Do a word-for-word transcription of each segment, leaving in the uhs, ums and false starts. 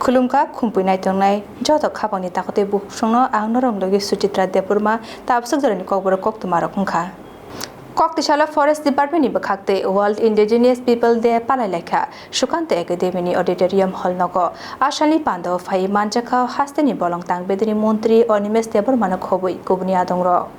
Khulumkha, khumpui naitongnai joto khapangni takhuk tei bukhuk songno ang norok logi Suchitra Debbarma, tabswk jorani kokborok koktwmarok wngkha. Koktwsalo Forest Department ni bwkhaktwi World Indigenous People Day palai laikha Sukanto Academy ni Auditorium Hall nogo. A salni pandao phaiwi manjakha hasteni bolong tang bedeni montri Animesh Debbarma no khobwi kubuni adongrok.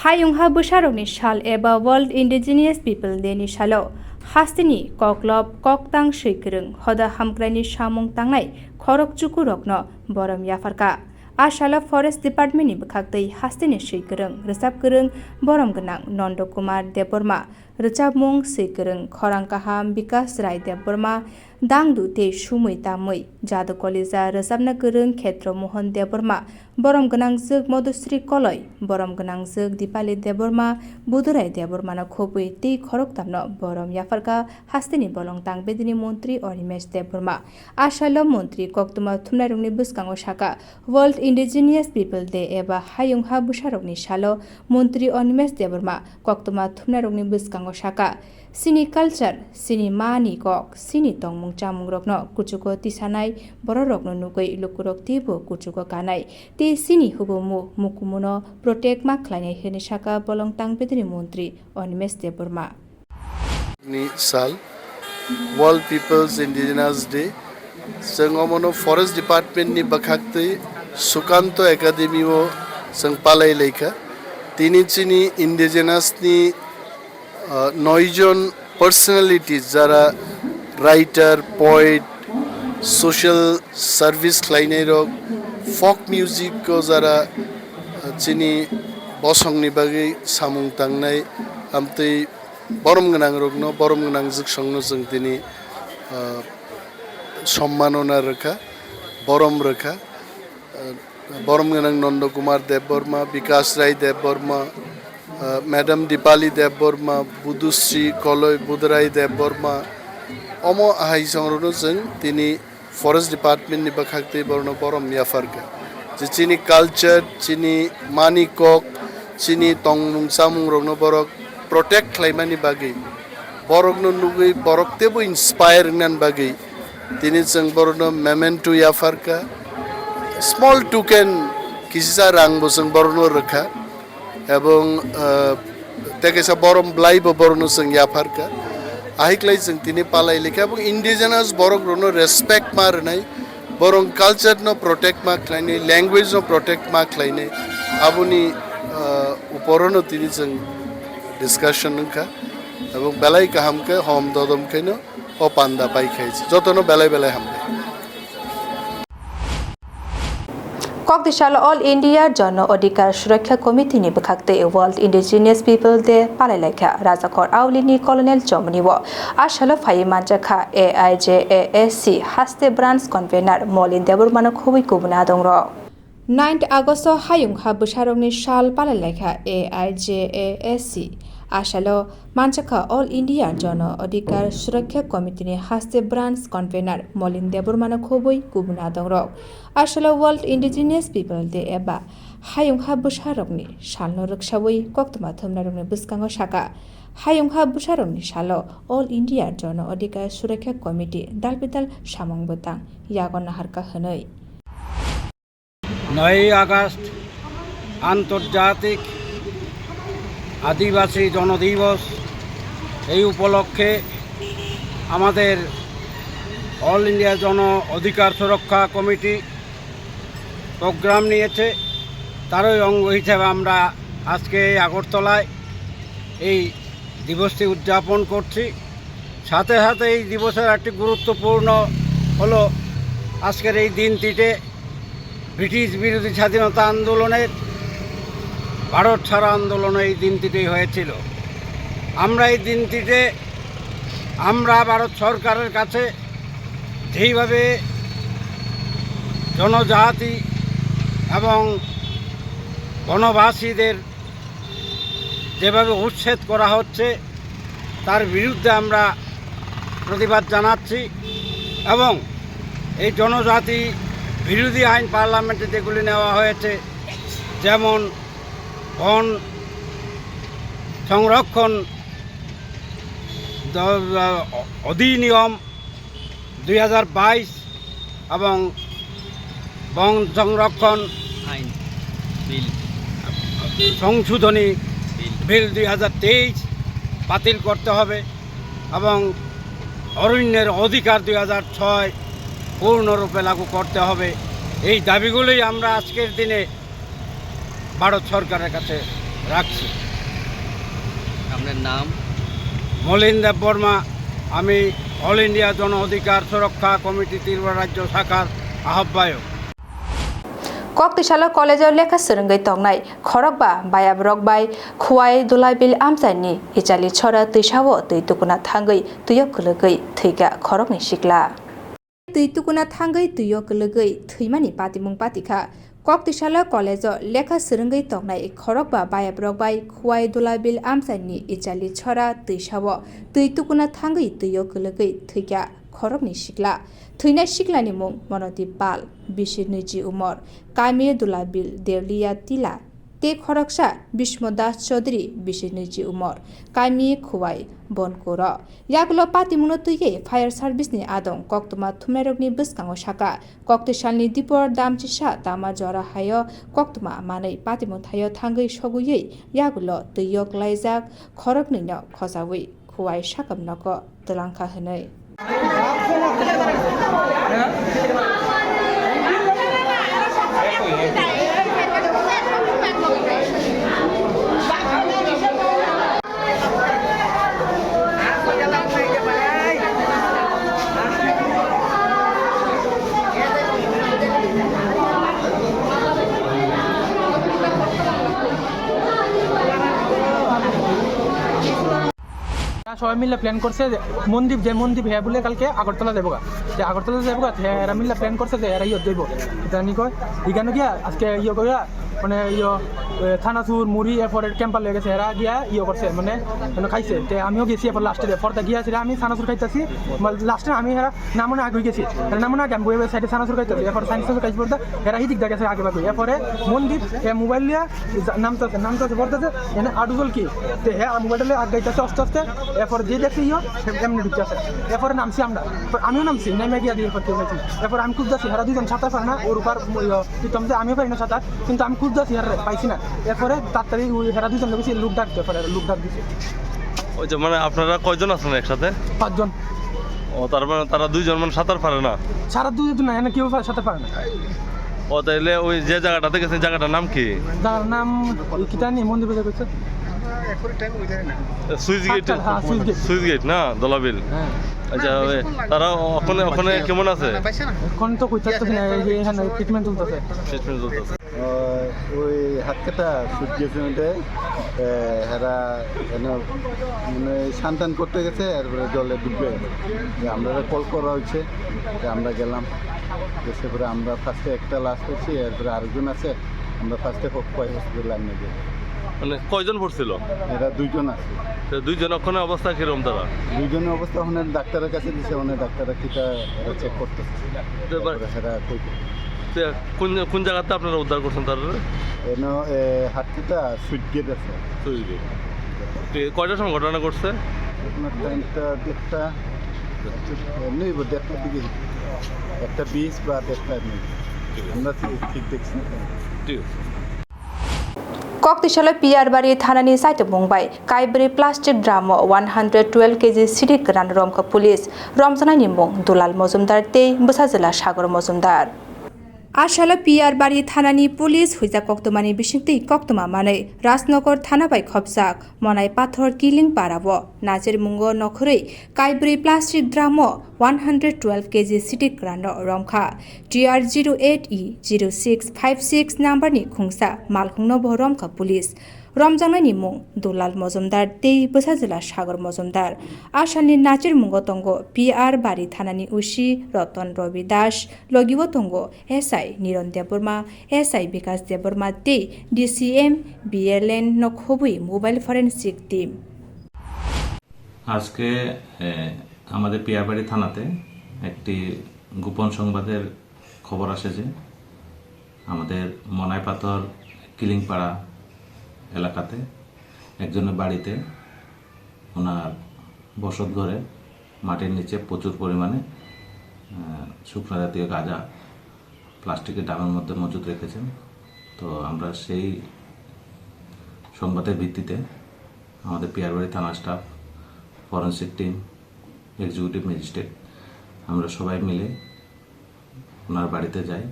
Hayungha bwsarokni sal eba World Indigenous People Day ni salo hasteni koklop koktang swikwrwng hoda hamkraini samung tangnai khorok chukurokno borom yapharkha. A salo Forest Department ni bwkhaktwi hasteni swikwrwng, rwchapkwrwng, borom gwnang Nondo Kumar Debbarma, rwchapmung swikwrwng khorang kaham Bikas Rai Debbarma, dangdu tei sumui tamui jadu kolija rwchapna kwrwng Khetro Mohan Debbarma, borom gwnangjwk Madhusri Koloi, borom gwnangjwk Dipali Debbarma, Budurai Debbarmano khobwi tei khoroktamno borom yapharkha hasteni bolong tang bedini montri Animesh Debbarma. A salo montri koktwma thumnairokni bwskango sakha, World Indigenous People Day eba Hayungha bwsarokni salo montri Animesh Debbarma koktwma thumnairokni bwskango sakha, chini culture, chini mani kok, chini tongmung chamungrokno kuchugo tisanai bororokno nugwi lukurok teibo kuchugo kanai tei chini hubumu mukumuno protect ma khlainai, hwnwi sakha bolong tang bedini montri Animesh Debbarma. Ni sal, World People's Indigenous Day. Chwng omono Forest Department ni bwkhaktwi Sukanto Academy o chwng palai laikha. Tini chini indigenous ni, ah, noi jon personalities, jara writer, poet, social service khlainai rok, folk music o jara, ah, chini bosong ni bagwi samung tangnai, amtwi borom gwnang rokno, borom gwnang jwksongno chwng tini, ah, sommanona rwkha, borom rwkha. Ah, borom gwnang Nondo Kumar Debbarma, Bikas Rai Debbarma, ah, Madam Dipali Debbarma, Budusri Koloi, Budarai Debbarma, omo ahaisongrokno chwng tini Forest Department ni bwkhaktwi borokno borom yapharkha. Je chini culture, chini mani kok, chini tongmung chamungrokno borok protect khlaimani bagwi, borokno nugwi borok teibo inspire wngnani bagwi tini chwng borokno memento yapharkha. Small token, kisisa rangbo chwng borokno rwkha. Ebong, ah, tei kaisa borom bwlaibo borokno chwng yapharkha. Ahiklai chwng tini palai likha ebong indigenous borok rokno respect ma rwnai, borok culture no protect ma khlainai, language no protect ma khlainai. Aboni, ah, uporono tini chwng discussion wngkha. Ebong belai kaham khe hom dodom khaino o panda pai khai jotono belai belai hambai. Kokdisalo All India Jono Adhikar Surakkha Committee ni bwkhaktwi World Indigenous People Day palai laikha. Rajakhor Aulini Colonel Chomoni o a salo phaiwi manjakha A I J A S C haste branch convener Molin Debbarmano khobwi kubuni adongrok. Ninth August o hayung ha bwsarokni sal palai laikha A I J A S C. A salo manjakha All India Jono Adhikar Surakkha Committee ni haste branch convener Molin Debbarmano khobwi kubuni adongrok. A salo World Indigenous People Day eba hayung ha bwsarokni salno rwksawi koktwma thumnairokni bwskango sakha, hayung ha bwsarokni salo All India Jono Adhikar Surakkha Committee dalbidal samung bwtang yago naharkha hwnwi. নয়ই আগস্ট আন্তর্জাতিক আদিবাসী জনদিবস। এই উপলক্ষে আমাদের all India জন অধিকার সুরক্ষা committee programme নিয়েছে। তারই অঙ্গ হিসেবে আমরা আজকে এই আগরতলায় এই দিবসটি উদযাপন করছি। সাথে সাথে এই দিবসের একটি গুরুত্বপূর্ণ হলো আজকের এই দিনটিতে ব্রিটিশ বিরোধী স্বাধীনতা আন্দোলনের, ভারত ছাড়া আন্দোলন এই দিনটিতেই হয়েছিল। আমরা এই দিনটিতে আমরা ভারত সরকারের কাছে যেইভাবে জনজাতি এবং বনবাসীদের যেভাবে উচ্ছেদ করা হচ্ছে, তার বিরুদ্ধে আমরা প্রতিবাদ জানাচ্ছি এবং এই জনজাতি বিরোধী আইন পার্লামেন্টে যেগুলি নেওয়া হয়েছে, যেমন বন সংরক্ষণ দ-, অধিনিয়ম দুই হাজার বাইশ, এবং বন সংরক্ষণ আইন বিল। সংশোধনী বিল। বিল দুই হাজার তেইশ বাতিল করতে হবে এবং অরণ্যের অধিকার দুই হাজার ছয় পূর্ণরূপে লাগু করতে হবে। এই দাবিগুলোই আমরা আজকের দিনে ভারত সরকারের কাছে রাখছি। আপনার নাম? মলিন দেব বর্মা। আমি অল ইন্ডিয়া জন অধিকার সুরক্ষা কমিটি ত্রিপুরা রাজ্য শাখার আহ্বায়ক। Koktisalo college-o lekha swrwngwi tongnai khorokba bayabrok bai Khowai Dulabil amchaini Ichali chhora twisao twi tukuna thangwi twio kwlwgwi thwikha khoroknwi sikla. Twi tukuna thangwi twio kwlwgwi thwimani patimung patikha. Koktisalo college-o lekha swrwngwi tongnai khorokba bayabrok bai Khowai Dulabil amchaini Ichali chhora twisao twi tukuna thangwi twio kwlwgwi thwikha khoroknwi sikla. Thwinai siklani mung Monodip Pal, bisi nwichi umor, kami Dulabil Deuliya Tila, tei khoroksa Bhismo Das Chaudhary, bisi nwichi umor, kami Khowai Bonkuro. Yagulo patimungno twiwi fire service ni adong koktwma thumnairokni bwskango sakha, koktisalni dipor damchisa tama jora haio koktwma manwi patimung thaio thangwi sogwiwi yagulo twio klaijak khoroknwino khojawi Khowai sakam nogo twlangkha hwnwi. সবাই মিলে প্ল্যান করছে যে মনদীপ, যে মনদীপ হে বলে কালকে আগরতলা যাবো গা, যে আগরতলা যাবো গা, এরা মিলে প্ল্যান করছে যে এরা ইয়ে যাইবো। জানি কয়, এখানে গিয়া আজকে ইয়ে করিয়া মানে ইয়ে, এ, থানাসুর, মুড়ি, এরপরে ক্যাম্পার লয়ে গেছে, এরা গিয়া ইয়ে করছে, মানে, মানে খাইছে। তে আমিও গেছি, এরপর লাস্টে, এরপর তা গিয়া ছিল, আমি থানাসুর খাইতেছি, লাস্টে আমি এরা নামনে আগে গেছি, এরা নামনে আগে আমি বইয়ে সাইডে থানাসুর খাইতেছি, এরপর সাইন্স খাইছি পড়তে, এরা হিদিক দেখে আগে বাকি। এরপরে মনদীপ, এ মোবাইল নিয়ে নামতেছে, নামতেছে, পড়তেছে, এনে আডুজল কি? তে হ্যাঁ, মোবাইলটা লয়ে আগে যাইতেছে আস্তে আস্তে, এরপর যে দেখছি ইয়ে, এমনি ঢুকতেছে। এরপরে নামছি আমরা, তো আমিও নামছি, নেমে গিয়া দিয়ে করতে হয়েছি। এরপর আমি খুঁজতেছি, এরা দুজন সাঁতার পারে না, ওর উপর, ইয়ে, প্রীতম যে আমিও পারি না সাঁতার, কিন্তু আমি খুঁজতেছি আর পাইছি না। এরপরে তাড়াতাড়ি ওই হেরা দুজন গেছে লুক ডাক দিয়ে, পরে লুক ডাক দিছে। ওই যে মানে আপনারা কয়জন আছেন একসাথে? পাঁচজন। ও, তার মানে তারা দুইজন মানে সাঁতার পারে না? সারা দুইজন না, এনে কেউ পা-, সাঁতার পারে না। ও, তাইলে ওই যে জায়গাটাতে গেছেন, জায়গাটার নাম কি? জায়গার নাম ওই কিতা নি মন্দির বাজার করছে? Switch gate. আচ্ছা, হ্যাঁ, সুইচ গেট। সুইচ গেট না, দলাবিল? হ্যাঁ। আচ্ছা, ওই তারা ওখানে, ওখানে কেমন আছে? এখন তো কইতে পারতেছি না, এই যে এখানে ট্রিটমেন্ট চলতেছে। ট্রিটমেন্ট চলতেছে। আহ, ওই হাতকাটা সুইচ গেট মধ্যে, আহ, হেরা এনে মানে সন্ধান করতে গেছে, এরপরে জলে ডুবে গেছে। যে আমরা কল করা হয়েছে, যে আমরা গেলাম, এসে পরে আমরা ফার্স্টে একটা লাশ পেয়েছি, এরপরে আরেকজন আছে, আমরা ফার্স্টে হক কয় হসপিটাল নিয়ে যাই। মানে কয়জন পড়ছিল? এরা দুইজন আছে। তো দুইজন ওখানে অবস্থা কিরকম তারা? দুইজনের অবস্থা ওখানে ডাক্তারের কাছে দিছে, ওখানে ডাক্তাররা কিটা এরা চেক করতেছে। তো এবার তারপরে হেরা কইবে। তো কোন, কোন জায়গাতে আপনারা উদ্ধার করছেন তারা? এনে, এ, হাটকিটা সুইট গেট আছে। সুইট গেট। তো কয়টার সময় ঘটনা ঘটছে? আপনার টাইমটা দেড়টা, এমনি দেড়টার দিকে, একটা বিশ বা দেড়টা এমনি। ঠিক আছে। আমরা ঠিক, ঠিক দেখছি না। ঠিক আছে। Koktisalo P R Bari thanani saitomung bai kaibrwi plastic drum o one hundred twelve K G sidik kwran romkha police. Romjaknaini mung Dulal Mojumdar tei bwsajwla Sagor Mojumdar. A salo P R Bari thanani police huijak koktwmani bisingtwi koktwma manwi Rajnagar thana bai khopjak Monai Pathor Kiling para o nacher mungo nokhorwi kaibrwi plastic drum o one hundred twelve K G sidik kwran romkha. T R zero eight E zero six five six number ni khungsa malkhungno bo romkha police. Romjaknaini mung Dulal Mojumdar tei bwsajwla Sagor Mojumdar. A salni nachir mungo tongo P R Bari thanani O C Roton Robi Das, logi o tongo S I Niron Debbarma, S I Bikas Debbarma tei D C M B L N no khobwi mobile forensic team. আজকে, এ, আমাদের পিয়ারবাড়ি থানাতে একটি গোপন সংবাদের খবর আসে যে আমাদের মনাইপাথর কিলিংপাড়া এলাকাতে একজনের বাড়িতে ওনার বসত ঘরে মাটির নিচে প্রচুর পরিমাণে আহ, শুকনো জাতীয় গাঁজা প্লাস্টিকের ড্রামের মধ্যে মজুত রেখেছেন। তো আমরা সেই সংবাদের ভিত্তিতে আমাদের পিয়ারবাড়ি থানা staff, forensic team, executive magistrate, আমরা সবাই মিলে ওনার বাড়িতে যাই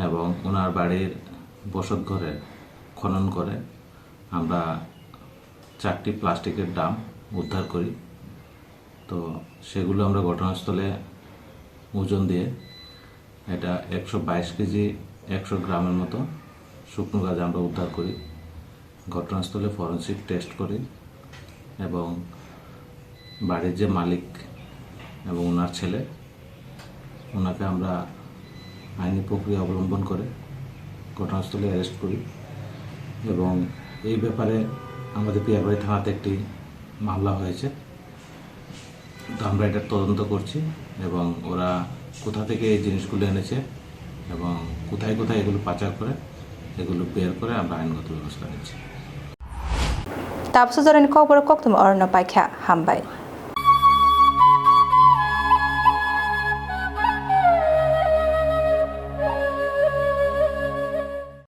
এবং ওনার বাড়ির বসত ঘরে খনন করে আমরা চারটি প্লাস্টিকের ড্রাম উদ্ধার করি। তো সেগুলো আমরা ঘটনাস্থলে ওজন দিয়ে এটা একশো বাইশ কেজি একশো গ্রামের মতো শুকনো গাঁজা আমরা উদ্ধার করি। ঘটনাস্থলে ফরেন্সিক টেস্ট করি এবং বাড়ির যে মালিক এবং ওনার ছেলে, ওনাকে আমরা আইনি প্রক্রিয়া অবলম্বন করে ঘটনাস্থলে অ্যারেস্ট করি এবং এই ব্যাপারে আমাদের পিয়ারবাড়ি থানাতে একটি মামলা হয়েছে। তো আমরা এটা তদন্ত করছি এবং ওরা কোথা থেকে এই জিনিসগুলো এনেছে এবং কোথায় কোথায় এগুলো পাচার করে, এগুলো বের করে আমরা আইনগত ব্যবস্থা নিচ্ছি। Tabuk sujorani kokborok koktwma orono paikha, hambai.